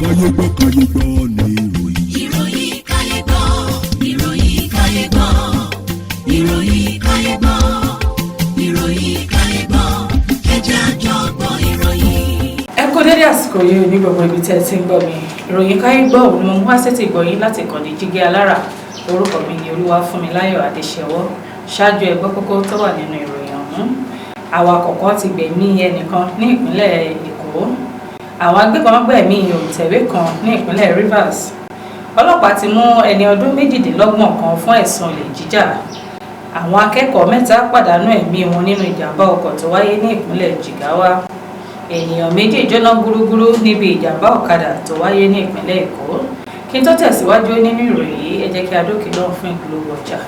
Káyé gbọ́, káyé gbọ́ ní ìròyìn. Ìròyìn káyé gbọ́, ìròyìn káyé gbọ́, ìròyìn káyé gbọ́, ìròyìn káyé gbọ́, ẹ jẹ́ a jọ gbọ́ ìròyìn. Ẹ kú dédé àsìkò yìí ní gbogbo ibi tí ẹ ti ń gbọ́ mi. Ìròyìn káyé gbọ́ òun ni mo mú wá sétí ìgbọ́ yín láti ìkànnì Jígí Alára. Orúkọ mi ni Olúwafúnmiláyọ̀ Adéṣẹwọ́. Ṣáájú, ẹ gbọ́ kókó tó wà nínú ìròyìn ọ̀hún. Awakọ̀ kan ti gbẹ̀mí ẹnìkan ní ìpínlẹ̀ Èkó. Àwọn agbébọn gbẹ̀mí òǹtẹ̀wé kan ní ìpínlẹ̀ Rivers. Ọlọ́pàá ti mú ẹni ọdún 28 kan fún ẹ̀sùn olè jíjà. Àwọn akẹ́kọ̀ọ́ mẹ́ta pàdánù ẹ̀mí wọn nínú ìjàmbá ọkọ̀ tó wáyé ní ìpínlẹ̀ Jigawa. Ènìyàn 2 jóná gúrúgúrú níbi ìjàmbá ọ̀kadà tó wáyé ní ìpínlẹ̀ Èkó. Kí n tó tẹ̀síwájú nínú ìròyìn yìí, ẹ jẹ́ kí a dókè lọ́hùn fún ìpolówó ọjà.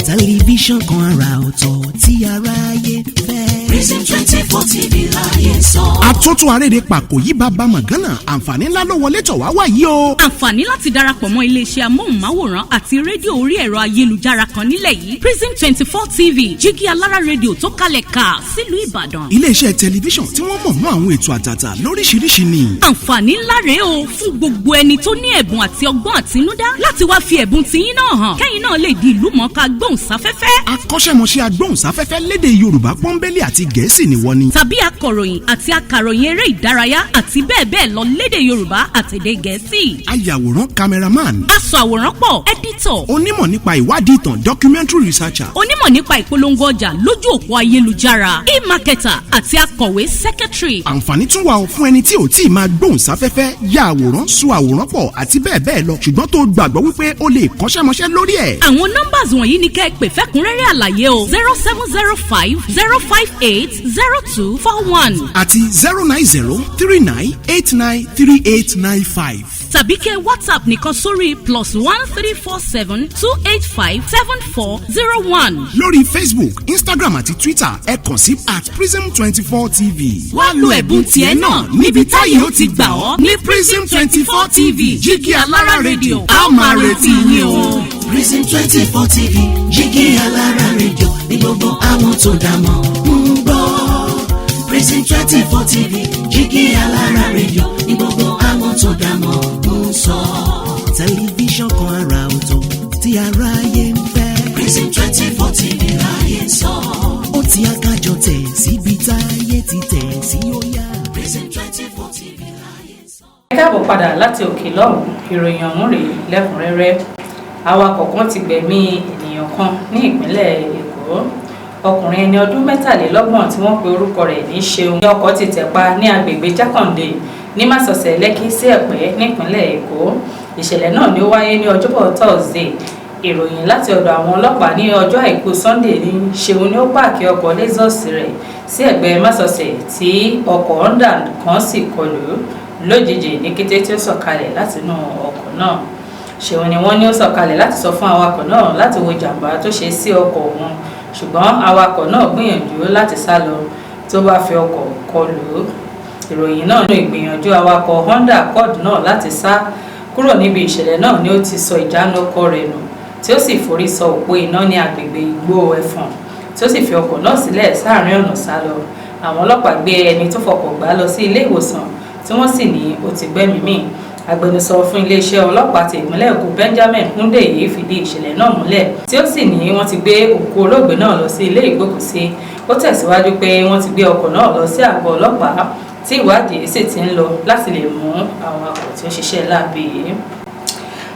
Tẹlifíṣàn kan àrà ọ̀tọ̀ tí aráyé fẹ́. Prism 24 TV láyé sọ. Àtúntò àrèrè pàkó yí bàbá mọ̀gánà, àǹfààní ńlá ló wọlé tọ̀ wá wáyé o. Àǹfààní láti darapọ̀ mọ́ iléeṣẹ́ amóhùnmáwòrán àti rédíò orí ẹ̀rọ ayélujára kan nílẹ̀ yìí, Prism 24 TV, Jígí Alára Rédíò tó kalẹ̀ ká sílùú Ìbàdàn. Iléeṣẹ́ tẹlifíṣàn tí wọ́n mọ̀ mọ́ àwọn ètò àtàtà lóríṣiríṣi ni. Àǹfààní ńlá rèé o fún gbogbo ẹni tó ní ẹ̀bùn àti ọgbọ́n àtinúdá láti wá fi ẹ̀bùn tiyín náà hàn, kẹ́yìn náà lè di ìlú mọ̀ọ́ká gbóhùnsáfẹ́fẹ́. Akọ́ṣẹ́mọṣẹ́ agbóhùnsáfẹ́fẹ́ lédè Yorùbá pọ́nbélé àti Gẹ̀ẹ́sì ni wọ́n ní. Tàbí akọ̀ròyìn àti akàròyìn eré ìdárayá àti bẹ́ẹ̀ bẹ́ẹ̀ lọ lédè Yorùbá àtèdè Gẹ̀ẹ́sì. Ayàwòrán, cameraman. Aṣọ àwòrán pọ̀, editor. Onímọ̀ nípa ìwádìí ìtàn, documentary researcher. Onímọ̀ nípa ìpolongo ọjà lójú òpó ayélujára, e-marketer, àti akọ̀wé, secretary. Àǹfààní tún wà fún ẹni tí ò tí ì máa gbóhùnsáfẹ́fẹ́, ya àwòrán, so àwòrán pọ̀ àti bẹ́ẹ̀ bẹ́ẹ̀ lọ, ṣùgbọ́n tó gbàgbọ́ wípé ó lè kọ́ṣẹ́mọṣẹ́ lórí ẹ̀. Àwọn numbers wọ̀nyí ni kẹ́ ẹ pè fẹ́kúnrẹ́rẹ́ àlàyé o: 07050580241 àti 09039893895. Tàbí kẹ́ WhatsApp nìkan sórí +13472857401. Lórí Facebook, Instagram àti Twitter, ẹ kàn sí @prism24tv. Wá lo ẹ̀bùn tiẹ̀ náà níbi táyé ó ti gbà ọ́ ní Prism 24 TV, Jígí Alára Rédíò. A ó máa retí yín o. Prism 24 TV, Jígí Alára Rédíò ní gbogbo àwọn tó dá mọ̀ ń gbọ́. Prism 24 TV, Jígí Alára Rédíò ní gbogbo àwọn tó dá mọ̀ ń sọ. Tẹlifíṣàn kan àrà ọ̀tọ̀ tí aráyé ń fẹ́. Prism 24 TV láyé sọ. Ó ti akájọ tẹ̀ síbi táyé ti tẹ̀ sí, ó yá. Prism 24 TV láyé sọ. Ẹ káàbọ̀ padà láti òkè lọ́hùn. Ìròyìn ọ̀hún rèé lẹ́kùnrẹ́rẹ́. Awakọ̀ kan ti gbẹ̀mí ènìyàn kan ní ìpínlẹ̀ Èkó. Ọkùnrin ẹni ọdún 23 tí wọ́n pe orúkọ rẹ̀ ní Ṣeun ní ọkọ̀ ti tẹ̀ pa ní agbègbè Jákàndé ní másọ̀sẹ̀ Lẹ́kí sí Ẹ̀pẹ́ nípínlẹ̀ Èkó. Ìṣẹ̀lẹ̀ náà ni ó wáyé ní ọjọ́bọ̀ Thursday. Ìròyìn láti ọ̀dọ̀ àwọn ọlọ́pàá ní ọjọ́ Àìkú Sunday ní Ṣeun ní ó páàkì ọkọ̀ Lexus rẹ̀ sí ẹ̀gbẹ́ másọ̀sẹ̀ tí ọkọ̀ Honda kan sì kọlù ú lójijì ní kété tí ó sọ̀kalẹ̀ látinú ọkọ̀ náà. Ṣeun ni wọ́n ní ó sọ̀kalẹ̀ láti sọ fún awakọ̀ náà láti wo jàǹbá tó ṣe sí ọkọ̀ òun, ṣùgbọ́n awakọ̀ náà gbìyànjú láti sá lọ tó bá fi ọkọ̀ kọlù ú. Ìròyìn náà ní ìgbìyànjú awakọ̀ Honda Accord náà láti sá kúrò níbi ìṣẹ̀lẹ̀ náà ni ó ti sọ ìjánu ọkọ̀ rẹ̀ nù, tí ó sì forí sọ òpó iná ní agbègbè Igbó Ẹfọ̀n, tí ó sì fi ọkọ̀ náà sílẹ̀ sáàrin ọ̀nà sá lọ. Àwọn ọlọ́pàá gbé ẹni tó fọkọ̀ gbá lọ sí ilé ìwòsàn, tí wọ́n sì ní ó ti gbẹ́mìí mì. Agbẹnusọ fún iléeṣẹ́ ọlọ́pàá ti ìpínlẹ̀ Èkó, Benjamin Hundeyin, fìdí ìṣẹ̀lẹ̀ náà múlẹ̀, tí ó sì ní wọ́n ti gbé òkú olóògbé náà lọ sí ilé ìgbókùsí. Ó tẹ̀síwájú pé wọ́n ti gbé ọkọ̀ náà lọ sí àgọ́ ọlọ́pàá, tí ìwádìí sì ti ń lọ láti lè mú àwọn awakọ̀ tí ó ṣiṣẹ́ láabi yìí.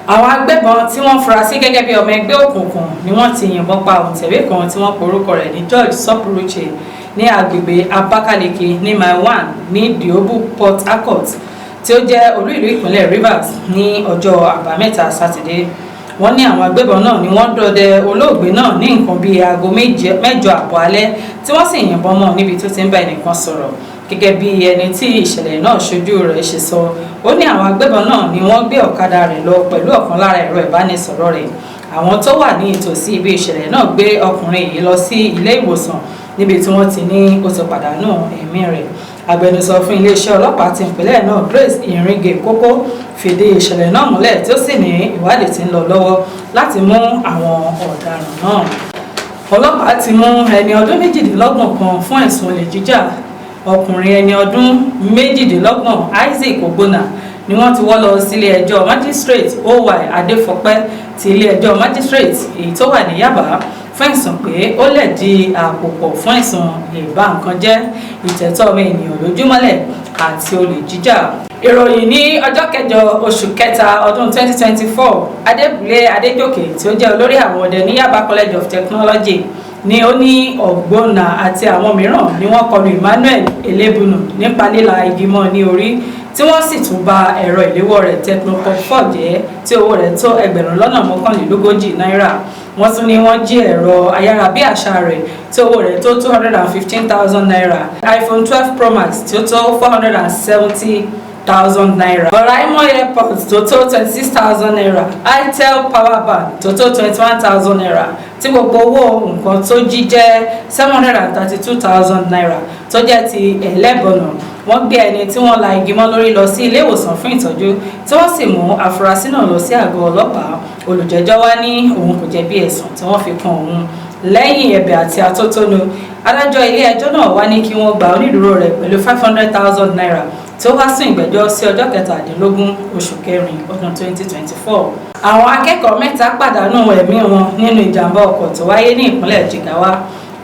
Àwọn agbébọn tí wọ́n fura sí gẹ́gẹ́ bí ọmọ ẹgbẹ́ òkùnkùn ni wọ́n ti yìnbọn pa òǹtẹ̀wé kan tí wọ́n porúkọ rẹ̀ ní George Sopuruche ní agbègbè Abakaliki ní Mile One ní Diobu, Port Harcourt, tí ó jẹ́ olú ìlú ìpínlẹ̀ Rivers, ní ọjọ́ Àbámẹ́ta Sátidé. Wọ́n ní àwọn agbébọn náà ni wọ́n dọdẹ olóògbé náà ní nǹkan bíi aago 8:30 alẹ́, tí wọ́n sì yìnbọn mọ́ níbi tó ti ń bá ẹnìkan sọ̀rọ̀. Gẹ́gẹ́ bí ẹni tí ìṣẹ̀lẹ̀ náà ṣojú rẹ̀ ṣe sọ, ó ní àwọn agbébọn náà ni wọ́n gbé ọ̀kadà rẹ̀ lọ pẹ̀lú ọ̀kan lára ẹ̀rọ ìbánisọ̀rọ̀ rẹ̀. Àwọn tó wà ní ìtòsí ibi ìṣẹ̀lẹ̀ náà gbé ọkùnrin yìí lọ sí ilé ìwòsàn, níbi tí wọ́n ti ní ó ti pàdánù ẹ̀mí rẹ̀. Agbẹnusọ fún iléeṣẹ́ ọlọ́pàá ti ìpínlẹ̀ náà, Grace Iringe Koko, fìdí ìṣẹ̀lẹ̀ náà múlẹ̀, tí ó sì ní ìwádìí tí ń lọ lọ́wọ́ láti mú àwọn ọ̀daràn náà. Ọlọ́pàá ti mú ẹni ọdún 28 kan fún ẹ̀sùn olè jíjà. Ọkùnrin ẹni ọdún 28, Isaac Ogbonna, Ni wọ́n ti wọ́ lọ sílé ẹjọ́ Magistrate Oy Adéfọpẹ́ ti ilé ẹjọ́ Magistrate èyí tó wà ní Yaba fún ẹ̀sùn pé ó lẹ̀dí àpò pọ̀ fún ẹ̀sùn ìbá nǹkan jẹ́, ìtẹ̀tọ́ ọmọ ènìyàn lójúmọ́lẹ̀ àti olè jíjà. Ìròyìn ní ọjọ́ 8 oṣù kẹta ọdún 2024, Adébúlé Adéjòkè tí ó jẹ́ olórí àwọn ọdẹ ní Yaba College of Technology ni ó ní Ọ̀gbọ́nà àti àwọn mìíràn ni wọ́n kọlu Emmanuel Elébùnú nípa líla igi mọ́ ní orí, tí wọ́n sì tún ba ẹ̀rọ ìléwọ́ rẹ̀ Tecno Pop 4 jẹ́, tí owó rẹ̀ tó 41,000 náírà. Wọ́n tún ní wọ́n jí ẹ̀rọ ayárabíàṣá rẹ̀ tí owó rẹ̀ tó ₦215,000, iPhone 12 Pro Max tí ó tó ₦470,000, Oraimo AirPods tó tó ₦26,000, itel power bank tó tó ₦21,000, tí gbogbo owó nǹkan tó jí jẹ́ ₦732,000 tó jẹ́ ti ẹlẹ́bọnà. Wọ́n gbé ẹni tí wọ́n la igi mọ́ lórí lọ sí ilé ìwòsàn fún ìtọ́jú, tí wọ́n sì mú afurasí náà lọ sí àgọ́ ọlọ́pàá. Olùjẹ́jọ́ wá ní òun kò jẹ̀bi ẹ̀sùn tí wọ́n fi kan òun. Lẹ́yìn ẹ̀bẹ̀ àti atótónu, adájọ́ ilé ẹjọ́ náà wá ní kí wọ́n gba onídùúró rẹ̀ pẹ̀lú ₦500,000, tí ó wá sún ìgbẹ́jọ́ sí ọjọ́ 17 oṣù kẹrin ọdún 2024. Àwọn akẹ́kọ̀ọ́ mẹ́ta pàdánù ẹ̀mí wọn nínú ìjàmbá ọkọ̀ tó wáyé ní ìpínlẹ̀ Jigawa.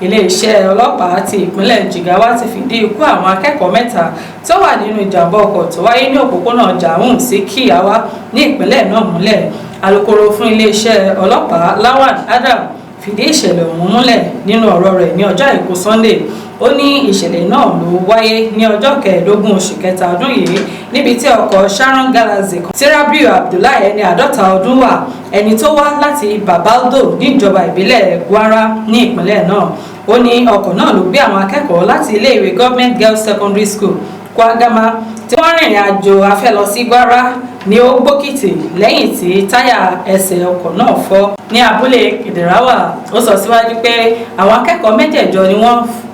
Iléeṣẹ́ ọlọ́pàá ti ìpínlẹ̀ Jigawa ti fìdí ikú àwọn akẹ́kọ̀ọ́ mẹ́ta tó wà nínú ìjàmbá ọkọ̀ tó wáyé ní òpópónà Jahun sí Kiyawa ní ìpínlẹ̀ náà múlẹ̀. Alukoro fún iléeṣẹ́ ọlọ́pàá, Lawan Adam, fìdí ìṣẹ̀lẹ̀ ọ̀hún múlẹ̀ nínú ọ̀rọ̀ rẹ̀ ní ọjọ́ Àìkú Sunday. Ó ní ìṣẹ̀lẹ̀ náà ló wáyé ní ọjọ́ 15 oṣù kẹta ọdún yìí, níbi tí ọkọ̀ Sharon Galaxy kan tí Rabiu Abdullahi, ẹni 50 ọdún, wà, ẹni tó wá láti Babaldo níjọba ìbílẹ̀ Gwara ní ìpínlẹ̀ náà. Ó ní ọkọ̀ náà ló gbé àwọn akẹ́kọ̀ọ́ láti iléèwé Government Girls Secondary School, Kwagama, tí wọ́n rìnrìn àjò afẹ́ lọ sí Gwara ní ó gbókìtì lẹ́yìn tí táyà ẹsẹ̀ ọkọ̀ náà fọ́ ní abúlé Kìdìráwà. Ó sọ síwájú pé àwọn akẹ́kọ̀ọ́ mẹ́jẹ̀ẹ̀jọ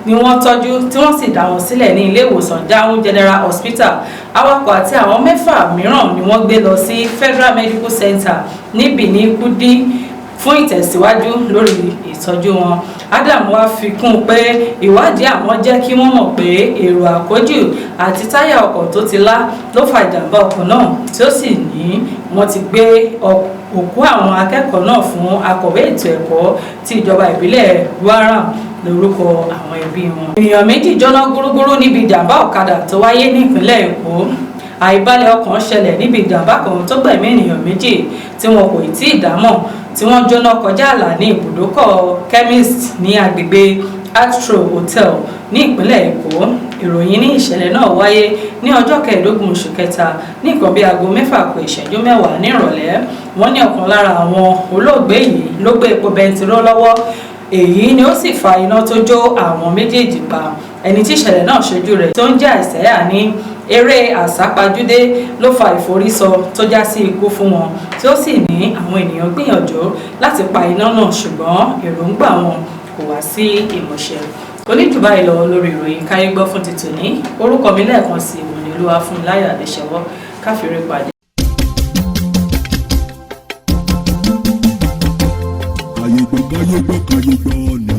ni wọ́n tọ́jú, tí wọ́n sì dá wọn sílẹ̀ ní ilé ìwòsàn Jahun General Hospital. Awakọ̀ àti àwọn mẹ́fà mìíràn ni wọ́n gbé lọ sí Federal Medical Center ní Benin Kudi fún ìtẹ̀síwájú lórí ìtọ́jú wọn. Adam wá fi kún un pé ìwádìí àwọn jẹ́ kí wọ́n mọ̀ pé èrò àkójù àti táyà ọkọ̀ tó ti lá ló fa ìjàmbá ọkọ̀ náà, tí ó sì ní wọ́n ti gbé òkú àwọn akẹ́kọ̀ọ́ náà fún akọ̀wé ètò ẹ̀kọ́ ti ìjọba ìbílẹ̀ Gwaram lórúkọ àwọn ẹbí wọn. Ènìyàn méjì jóná gúrúgúrú níbi ìjàmbá ọ̀kadà tó wáyé nípínlẹ̀ Èkó. Àìbalẹ̀ ọkàn ṣẹlẹ̀ níbi ìjàmbá kan tó gbẹ̀mí ènìyàn méjì tí wọn kò tí ì dámọ̀, tí wọ́n jóná kọjá àlà ní ibùdókọ̀ Chemist ní agbègbè Astro Hotel ní ìpínlẹ̀ Èkó. Ìròyìn ní ìṣẹ̀lẹ̀ náà wáyé ní ọjọ́ 15 oṣù kẹta ní nǹkan bíi aago 5:50 ní ìrọ̀lẹ́. Wọ́n ní ọ̀kan lára àwọn olóògbé yìí ló gbé epo bẹntiró lọ́wọ́, èyí ni ó sì fa iná tó jó àwọn méjèèjì pa. Ẹni tí ìṣẹ̀lẹ̀ náà ṣojú rẹ̀ tó ń jẹ́ Àìsẹ́yà ní eré àsápajúdé ló fa ìforísọ tó já sí ikú fún wọn, tí ó sì ní àwọn ènìyàn gbìyànjú láti pa iná náà, ṣùgbọ́n èròǹgbà wọn kò wá sí ìmúṣẹ. Kò ní jù báyìí lọ lórí ìròyìn káyé gbọ́ fún ti tòní. Orúkọ mi lẹ́ẹ̀kan sí ìwọ̀n ní Olúwa fún láyọ̀ àdéṣẹ́wọ́. Káfíńrí pàdé. Káyé gbọ́, káyé gbọ́, káyé gbọ́ ní.